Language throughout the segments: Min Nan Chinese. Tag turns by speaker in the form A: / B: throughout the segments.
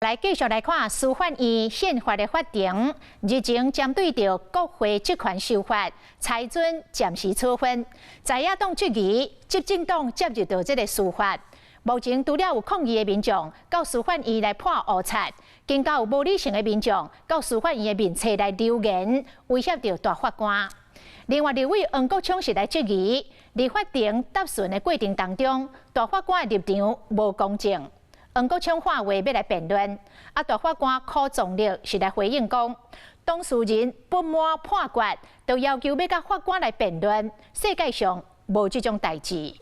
A: 來繼續來看司法院憲法的法庭，日前針對著國會職權修法，裁准暫時處分。在野黨質疑執政黨介入著這个司法。目前除了有抗議的民眾到司法院來潑烏漆，更加有無理性的民眾到司法院的面冊來留言，威脅著大法官。另外，立委黃國昌是來質疑，佇法庭答詢的過程當中，大法官的立場無公正。黃國昌喊話欲來辯論，啊，大法官柯宗力是來回應講，當事人不滿判決，就要求欲佮法官來辯論，世界上無這種代誌。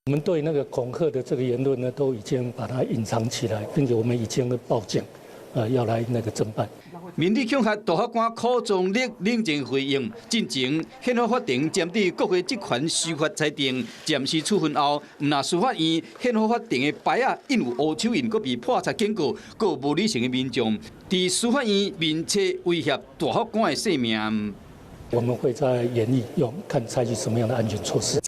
B: 我們對那個恐嚇的這個言論呢，都已經把它隱藏起來，並且我們已經報警，要來那個偵辦。
C: 面對恐嚇大法官柯宗力冷靜回應，進前憲法法庭針對國會職權修法裁定暫時處分後，毋但司法院憲法法庭的牌仔印有烏手印，閣被潑漆警告，閣有無理性的民眾佇司法院面冊威脅大法官的性命。
B: 我們會再研議，用看採取什麼樣的安全措施。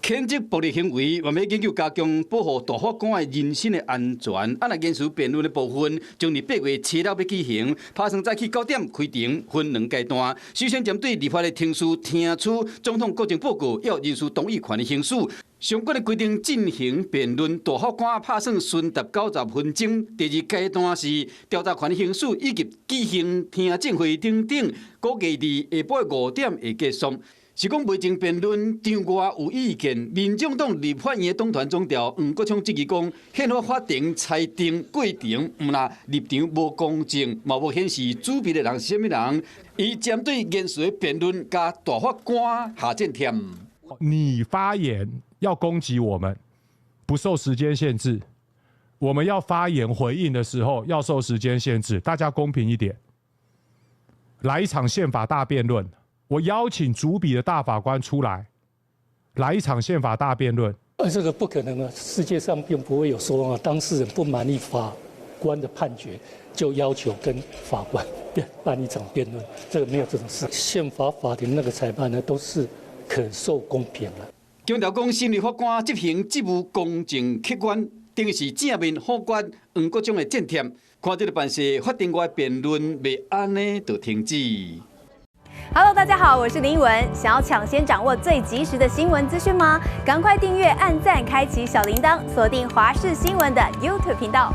C: 譴責暴力行為，嘛欲研究加強保護大法官的人身的安全。啊，若言詞辯論的部分，將佇8月7日欲舉行，拍算早起9點開庭，分兩階段。首先針對立法的程序，聽取總統國政報告，抑人事同意權的行使，相關的規定進行辯論。大法官拍算詢答90分鐘。第二階段是調查權的行使以及舉行聽證會等等，估計佇下晡5點會結束。是講袂前辯論，場外有意見。民眾黨立法院的黨團總召黃國昌質疑講，憲法法庭裁定過程，毋但立場無公正，嘛無顯示主筆的人是啥物人。伊針對言詞的辯論，共大法官下戰帖。
D: 你發言要攻擊我們，不受時間限制；我們要發言回應的時候，要受時間限制。大家公平一點，來一場憲法大辯論。我邀請主筆的大法官出來，來一場憲法大辯論。
B: 這個不可能啊！世界上並不會有說啊，當事人不滿意法官的判決，就要求跟法官辯辦一場辯論，這個沒有這種事。憲法法庭那個裁判呢，都是可受公平的。
C: 強調講，身為法官執行職務公正客觀，等於是正面否決黃國昌的戰帖。看這个辦事，法庭外辯論袂按呢就停止。
E: Hello，大家好，我是林奕文。想要搶先掌握最及時的新聞資訊嗎？趕快訂閱、按讚、開啟小鈴鐺，鎖定華視新聞的 YouTube 頻道。